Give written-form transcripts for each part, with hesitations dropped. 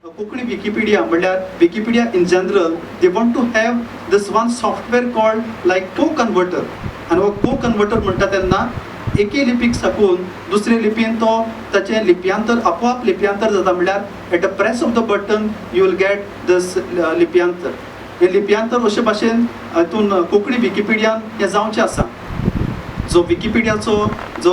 Konkani Wikipedia म्हणल्यार Wikipedia in general, they want to have this one software called like co converter. आनी हो को converter म्हणटा तेन्ना एके लिपीक साकून दुसरे लिपयेन तो ताचें लिप्यांतर आपोआप लिप्यांतर जाता. म्हणल्यार at a press of the button you will get this लिप्यांतर. हें लिप्यांतर अशे भाशेन हातून कोंकणी विकिपिडियान हें जावचें आसा. जो विकिपिडियाचो जो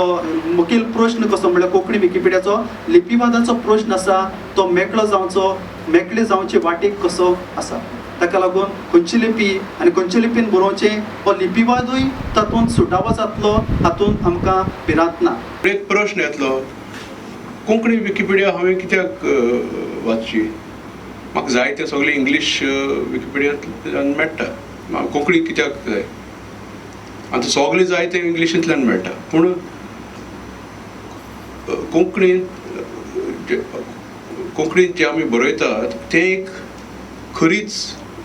मुखेल प्रश्न कसो म्हणल्यार कोंकणी विकिपिडियाचो लिपिवादाचो प्रश्न आसा, तो मेकळो जावचो, मेकळे जावचे वाटेक कसो आसा. ताका लागून खंयची लिपी आनी खंयचे लिपीन बरोवचें हो लिपिवादूय तातूंत सुटावो जातलो, हातूंत आमकां भिरांत ना. एक प्रश्न येतलो, कोंकणी विकिपिडिया हांवें कित्याक वाचची? म्हाका जाय तें सगळें इंग्लीश विकिपिडियांतल्यान मेळटा, म्हाका कोंकणी कित्याक जाय? आतां सगळें जाय तें इंग्लिशींतल्यान मेळटा, पूण कोंकणींत जें आमी बरयतात तें एक खरीच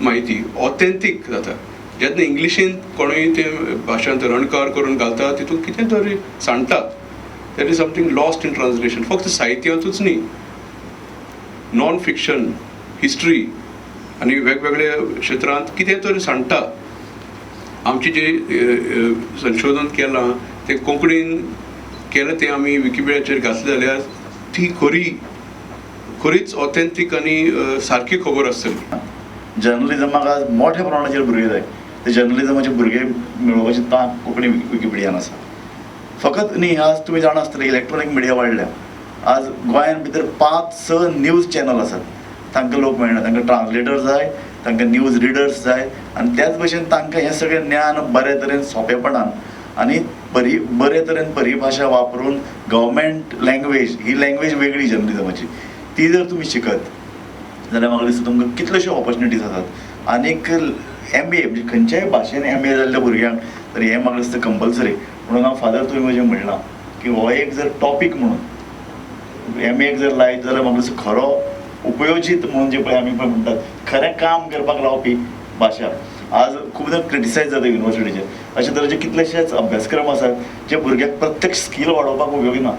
म्हायती, ऑथेंटीक जाता. जेन्ना इंग्लिशींत कोणूय तें भाशांतर अणकार करून घालता, तितूंत कितें तरी सांडटा. There is something lost in translation. फक्त साहित्यांतूच न्ही, नॉन फिक्शन, हिस्ट्री आनी वेगवेगळ्या क्षेत्रांत कितें तरी सांडटा. आमचें जें संशोधन केलां तें कोंकणीन केलां, तें आमी विकिपिडियाचेर घातलें जाल्यार ती खरी खरीच ऑथेंटीक आनी सारकी खबर आसतली. जर्नलिजमाक आज मोठ्या प्रमाणाचेर भुरगे जाय. ते जर्नलिजमाचे भुरगे मेळोवपाची तांक कोंकणी विकिपिडियान आसा. फकत न्ही, आज तुमी जाणा आसतले, इलेक्ट्रॉनीक मिडिया वाडल्या. आज गोंयान भितर पांच स न्यूज चॅनल आसात. तांकां लोक मेळना, तांकां ट्रान्सलेटर जाय, तांकां न्यूज रिडर्स जाय. आनी त्याच भशेन तांकां हें सगळें ज्ञान बरे तरेन, सोंपेपणान आनी बरी बरे तरेन परिभाशा वापरून, गव्हर्मेंट लँग्वेज ही लँग्वेज वेगळी जर्नलिजमाची, ती जर तुमी शिकत जाल्यार म्हाका दिसता तुमकां कितल्योश्यो ऑपॉर्च्युनिटीज आसात. आनीक एम ए, म्हणजे खंयच्याय भाशेन एम ए जाल्ल्या भुरग्यांक तर हें म्हाका दिसता कंपल्सरी. म्हणून हांव फादर, तुवें म्हजें म्हणलां की हो एक जर टॉपीक म्हणून एम एक जर लायत जाल्यार म्हाका दिसता खरो उपयोजीत म्हणून जे पळय आमी पळय म्हणटात, खरें काम करपाक लावपी भाशा. आज खूब जाण क्रिटिसायज जाता युनिवर्सिटीचेर. अशे तरेचे कितलेशेच अभ्यासक्रम आसात जे भुरग्याक प्रत्यक्ष स्कील वाडोवपाक उपयोगी ना,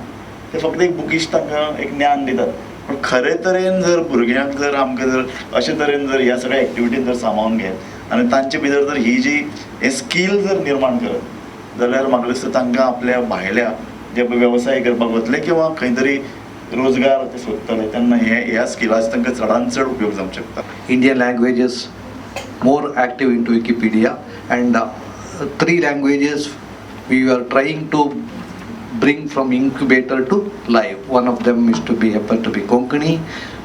ते फक्त एक बुकीश तांकां एक ज्ञान दितात. पूण खरे तरेन जर भुरग्यांक जर आमकां जर अशे तरेन जर ह्या सगळ्या एक्टिविटीन जर सामावून घेत आनी तांचे भितर जर ही जी हे स्कील जर निर्माण करत जाल्यार म्हाका दिसता तांकां आपल्या भायल्या जे पळय वेवसाय करपाक वतले किंवा खंय तरी रोजगार ते सोदतले तेन्ना हे ह्या स्किलाचो तांकां चडान चड उपयोग जावंक शकता. Indian languages more active into Wikipedia, and three languages we are trying to bring from incubator to live. One of them is to be happen to be Konkani,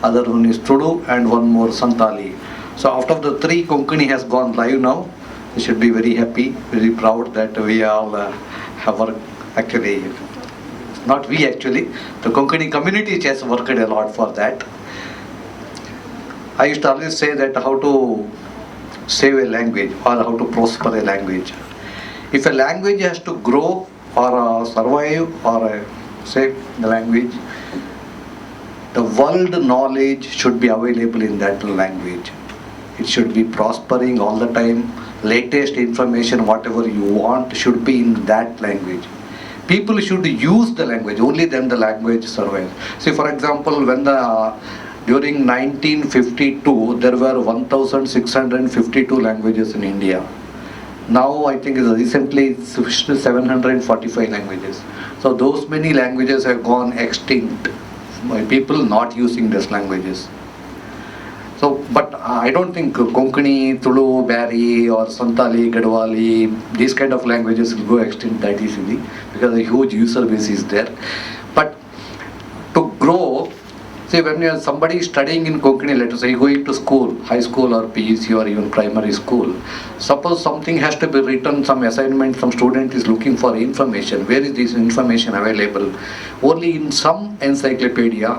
other one is Tulu, and one more Santali. So out of the three, Konkani has gone live now. We should be very happy, very proud that we all have worked, actually, not we actually, the Konkani community has worked a lot for that. I used to always say that how to save a language or how to prosper a language. If a language has to grow or survive or save the language, the world knowledge should be available in that language. It should be prospering all the time. Latest information, whatever you want, should be in that language. People should use the language, only then the language survives. See, for example, when the during 1952, there were 1652 languages in India. Now I think it's recently it's 745 languages. So those many languages have gone extinct by people not using these languages. So, but I don't think Konkani, Tulu, Bari or Santali, Gadwali, these kind of languages will go extinct that easily because a huge user base is there. But to grow, see, when you are somebody is studying in Konkani, let us say going to school, high school or PEC or even primary school, suppose something has to be written, some assignment, some student is looking for information. Where is this information available? Only in some encyclopedia.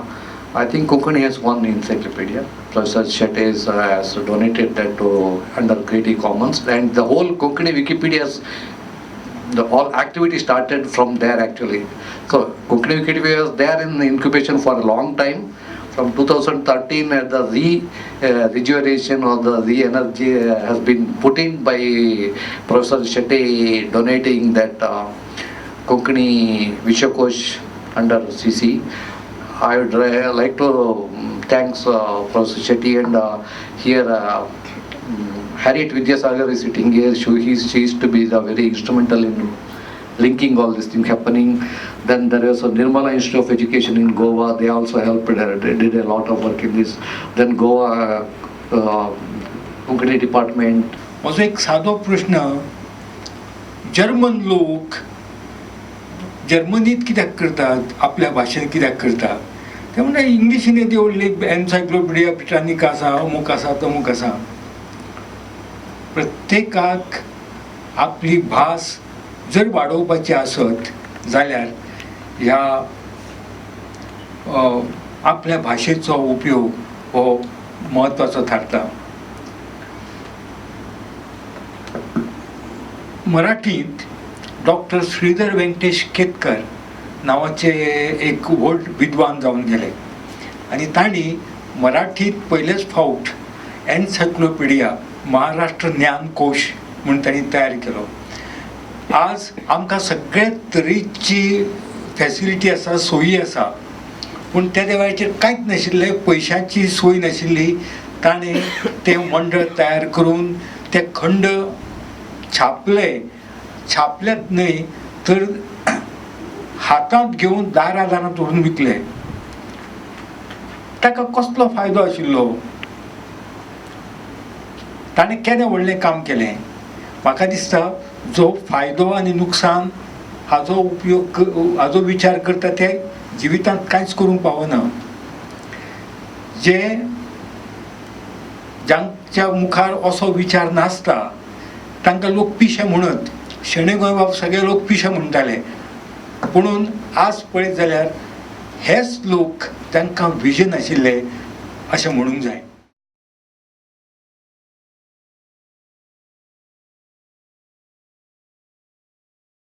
I think Konkani has one encyclopedia. Professor Shetty has donated that to under Creative Commons, and the whole Konkani Wikipedia has, the all activity started from there actually. So Konkani Wikipedia was there in incubation for a long time. From 2013, the rejuvenation or the re-energy has been put in by Professor Shetty donating that Konkani Vishwakosh under CC. I would like to thanks Professor Shetty and here Harriet Vidyasagar is sitting here. She used to be the very instrumental in linking all these things happening. Then there is a Nirmala Institute of Education in Goa. They also helped, they did a lot of work in this. Then Goa Konkani department. म्हजो एक सादो प्रश्न, German लोक जर्मनीत कित्याक करतात, आपल्या भाशेन कित्याक करतात? ते म्हणटा इंग्लिशीन येदी व्हडली एन्सायक्लोपिडिया ब्रिटानिका आसा, अमूक आसा तमूक आसा. प्रत्येकाक आपली भास जर वाडोवपाची आसत जाल्यार ह्या आपल्या भाशेचो उपयोग हो म्हत्वाचो थारता. मराठींत डॉक्टर श्रीधर वेंकटेश केतकर नांवाचे एक व्हड विद्वान जावन गेले आनी तांणी मराठींत पयलेच फावट एन्सायक्लोपिडिया महाराष्ट्र ज्ञानकोश म्हूण तांणी तयार केलो. आज आमकां सगळे तरेची फॅसिलिटी आसा, सोयी आसा, पूण त्या वेळाचेर कांयच नाशिल्लें, पयशांची सोय नाशिल्ली. ताणें तें मंडळ तयार करून ते खंड छापले, छापल्यात न्हय तर हातांत घेवन दारां दारांत व्हरून विकले. ताका कसलो फायदो आशिल्लो? ताणें केदें व्हडलें काम केलें? म्हाका दिसता जो फायदो आनी नुकसान हाजो उपयोग हाजो विचार करता ते जिवितांत कांयच करूंक पावना. जे जांच्या मुखार असो विचार नासता तांकां लोक पिशे म्हणत. शणै गोंयबाब सगळे लोक पिशे म्हणटाले, पुणून आज पळयत जाल्यार हेच लोक तांकां विजन आशिल्ले अशें म्हणूंक जाय.